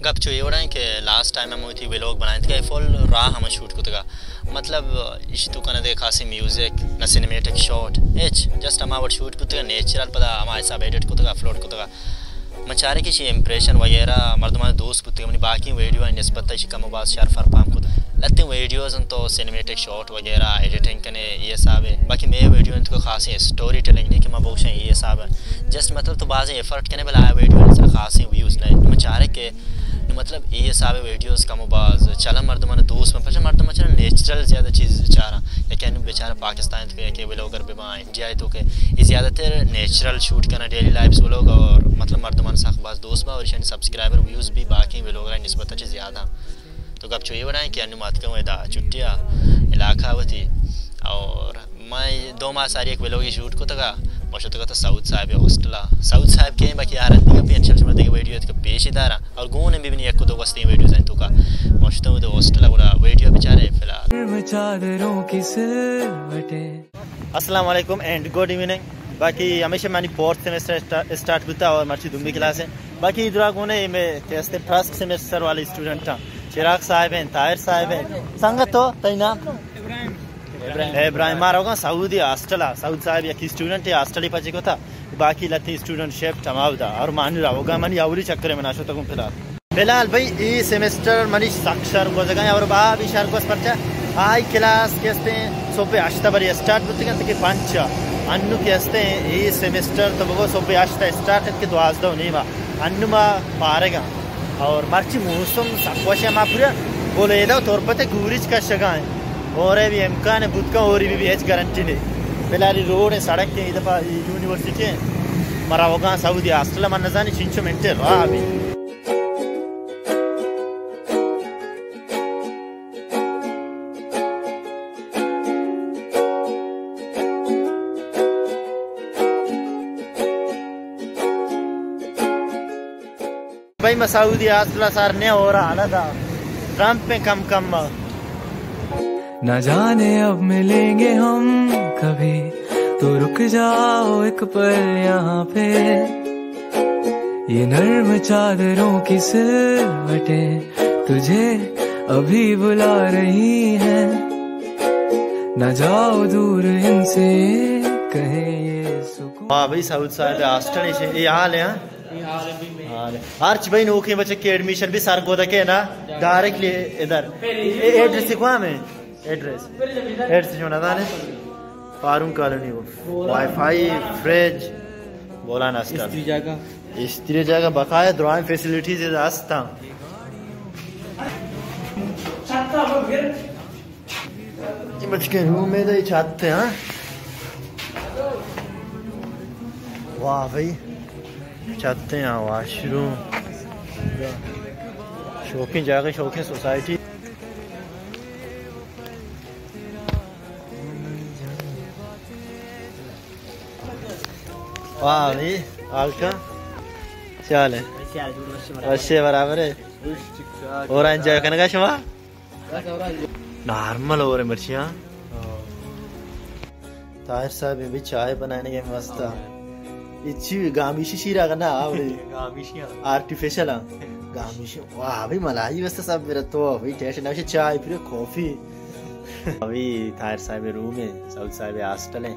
گپ چو اے وڑا ایں کہ لاسٹ ٹائم ہم وتی ویلوگ بنائینتگ ءُ فل راہ ہم شوٹ کتگ ءَ۔ مطلب، ایشی توکا نہ دگہ خاصیں میوزک، نہ سینیمیٹک شاٹ، ہچ۔ جسٹ ہما وڑ شوٹ بوتگ ءَ، نیچرل، پدا ہما حساب ایڈٹ کتگ ءَ، اپلوڈ کتگ ءَ۔ من چارے کہ ایشی امپریشن وغیرہ مردمانی دوست بوتگ، منی باقی ویڈیو آنی نسبت ءَ ایشی کم و باز شر فرق پہم کتگ۔ لہتیں ویڈیوز انت تو سینیمیٹک شاٹ وغیرہ ایڈیٹنگ کنے اے حساب ءَ، باقی مئے ویڈیو انت کہ خاصیں اسٹوری ٹیلنگ نہیں کہ ما بگوشیں اے حساب ءَ۔ جسٹ مطلب تو بازیں ایفرٹ کنے بلے آ ویڈیو سرا خاصیں ویوز نہیں۔ تو من چارے کہ نو مطلب اے حساب ءَ ویڈیوز کم و باز چلن، مردمانی دوست بنت، پرچا مردم چلن نیچرل زیادہ چیز چاراں۔ یکے انو بیچارہ پاکستان تو کہ یکے ویلوگر بہ باں، انڈیا تو کہ اے زیادہ تر نیچرل شوٹ کناں ڈیلی لائفز ویلوگ، اور مطلب مردمانی سخت باز دوست باں اور ایشانی سبسکرائبر ویوز بھی باقی ویلوگرانی نسبت ءَ چہ زیادہ۔ تو گپ چو اے وڑا ایں کہ انو ما اتکگوں ادا چھٹی ءَ علاقہ وتی، اور ما دو ماہ ساری یک ویلوگے شوٹ کتگ ءَ، ما شتگ اتاں سعود صاحب ءِ ہاسٹل ءَ۔ سعود صاحب کئے ایں، باقی آ رندی گپے، انشاءاللہ شما دگہ ویڈیو ءَ پیش داراں، اور گون بہ بنی یک دو گوستیں ویڈیوز انت توکا۔ ما شتگوں ادا ہاسٹل ءَ، گڑا ویڈیو بچارے فی الحال۔ چادروں کی سلوٹیں۔ السلام علیکم اینڈ گڈ ایوننگ۔ باقی ہمیشہ منی فورتھ سیمسٹر اسٹا-، اسٹارٹ بوتا اور مرچی دومی کلاس ایں۔ باقی ادرا گون ایں، مئے کہ ہستیں فرسٹ سیمسٹر والے اسٹوڈنٹ ایں۔ چراغ صاحب ایں، طاہر صاحب ایں۔ سنگت تو، تئی نام؟ ابراہیم۔ ابراہیم۔ ما روگاں سعودی ہاسٹل ءَ، سعود صاحب یک اسٹوڈنٹ ہاسٹل ءَ پچ کتا، باقی لہتیں اسٹوڈنٹ شفٹ ہما ودا۔ اور من روگاں، منی اولی چکر ایں، من نہ شتگوں فی الحال۔ فی الحال بھئی، اے سیمسٹر منی سک شر گوزگا ایں، اور با بھی شر گوز، پرچا آئی کلاس کہ ہستیں صبح ہشت بری اسٹارٹ بوتگ انت کہ پنچ ءَ۔ انو کہ ہستیں اے سیمسٹر تو بگو صبح ہشت ءَ اسٹارٹ انت کہ دوازدہ و نیم ءَ۔ انو ما پارگاں۔ اور مرچی موسم سک وش ایں، ما پورا بلیدہ و تربت ءِ گوریچ کشگا ایں۔ اور اے بھی امکان ایں بوت کن، اور اے بھی ہچ گارنٹی نہیں۔ فی الحال اے روڈ ایں، سڑک ایں، اے دفعہ اے یونیورسٹی ایں۔ ما روگاں سعودی ہاسٹل ءَ، من نزانی چنچو منٹ ءِ راہ بی۔ بھئی، ما سعودی ہاسٹل ءَ سر نے ہو رہا حالت ءَ۔ ٹرمپ پہ کم کم ءَ۔ نہ جانے اب ملیں گے ہم کبھی، تو رک جاؤ ایک پل یہاں پہ۔ یہ نرم چادروں کی سلوٹیں تجھے ابھی بلا رہی ہیں، نہ جاؤ دور ان سے، کہیں یہ سکون۔ واہ بھئی، سعود صاحب ءِ ہاسٹل ایں، اے حال ایں، ہاں؟ ہاں، ہرچ بھئی نوکیں بچک کہ ایڈمیشن بی سرگودک ایں نا، ڈائریکٹلی ادھر۔ اے ایڈریس کجام ایں؟ ایڈریس، ایڈریس شما نزانے؟ فاروق کالونی کو۔ وائی فائی، فریج، بولان ہاسٹل۔ استری جاگہ۔ استری جاگہ، بقایا درائیں فیسلٹیز ادا ہستاں۔ اے بچکیں روم ایں، اے چھت ایں، ہاں۔ واہ بھئی، چھت ایں، ہاں، واش روم۔ شوقیں جاگہ، شوقیں سوسائٹی۔ واہ بھئی، حال کا؟ کیا حال ایں؟ وش ایں، برابر ایں؟ اور انجوائے کنگا شما؟ نارمل ہو رہے مرچیاں۔ طاہر صاحب، اے بھی چائے بنانے کے واسطہ۔ اے چی گامیشی شیر آگا نا، آوڑے۔ گامیشی ہاں۔ آرٹیفیشل ہاں۔ گامیشی۔ واہ، ابھی ملائی واسطہ سب میرا تو، ابھی ٹیسٹ نہ چائے، پھر کافی۔ ابھی طاہر صاحب روم ایں، سعود صاحب ہاسٹل ایں۔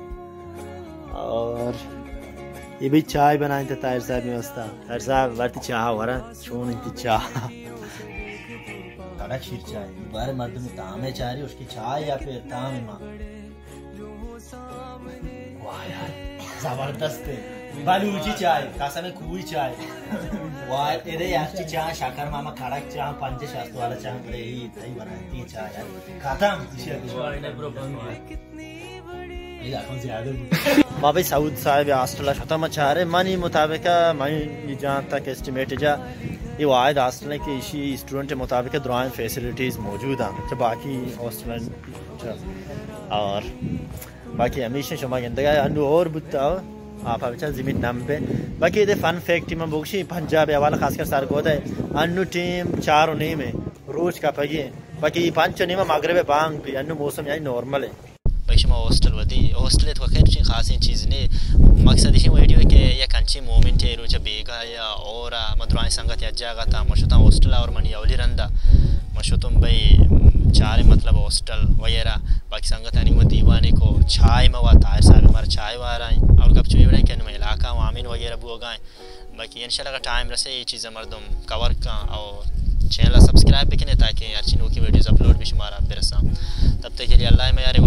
اور اے بھی چائے بنائیں تھے طاہر صاحب واسطہ۔ طاہر صاحب، بارتی چاہ ورا، چون انتی چاہ؟ کڑک شیر چائے، بارے مردم تامے چاری، اس کی چائے یا پھر تام ماں۔ واہ یار، زبردست ایں۔ بلوچی چائے، قسم کوئی چائے۔ واہ، ادے یار چی چائے، شکر ماما کڑک چائے، پنجاہ شست والا چائے، بڑے ہی تئی بناتی چائے یار۔ ختم۔ ما بھئی سعود صاحب ہاسٹل شتا، ما چارے، منی مطابق، منی جان تک اسٹیمیٹ جا، اے واحد ہاسٹل ایں کہ ایشی اسٹوڈنٹ مطابق درائیں فیسلٹیز موجود ایں، چہ باقی ہاسٹل چہ۔ اور باقی ہمیشہ شما گندگا انو اور بوتا، آپ بچا زمین نم پہ۔ باقی ادے فن فیکٹ من بگشی، پنجاب حوالہ خاص کر سرگودہ ایں، انو ٹیم چار و نیم ایں، روچ کپگی ایں۔ باقی پنچ و نیم مغرب بانگ بی، انو موسم یعنی نارمل ایں۔ بھئی شما ہاسٹل ودی، ہاسٹل تو خیر چی خاصیں چیز نے۔ مقصد ایشی ویڈیو کہ یک انچی مومنٹ ہے روچ بیگا یا اور ما درائیں سنگت یک جاگہ تا، ما شتاں ہاسٹل اور منی اولی رندا ما شتم بھئی چارے مطلب ہاسٹل وغیرہ، باقی سنگتانی ما دیوانے کو چائے ما وا طاہر صاحب مارا چائے وارا اور گپ چوی وڑیں کہ نو علاقہ وامین وغیرہ بوگائیں۔ باقی انشاءاللہ اگر ٹائم رسے یہ چیزیں مردم کور کن اور چینل سبسکرائب بکنے تاکہ ہرچی نوکی ویڈیوز اپلوڈ بھی شمارا برساں۔ تب تک کے لیے اللہ میں یار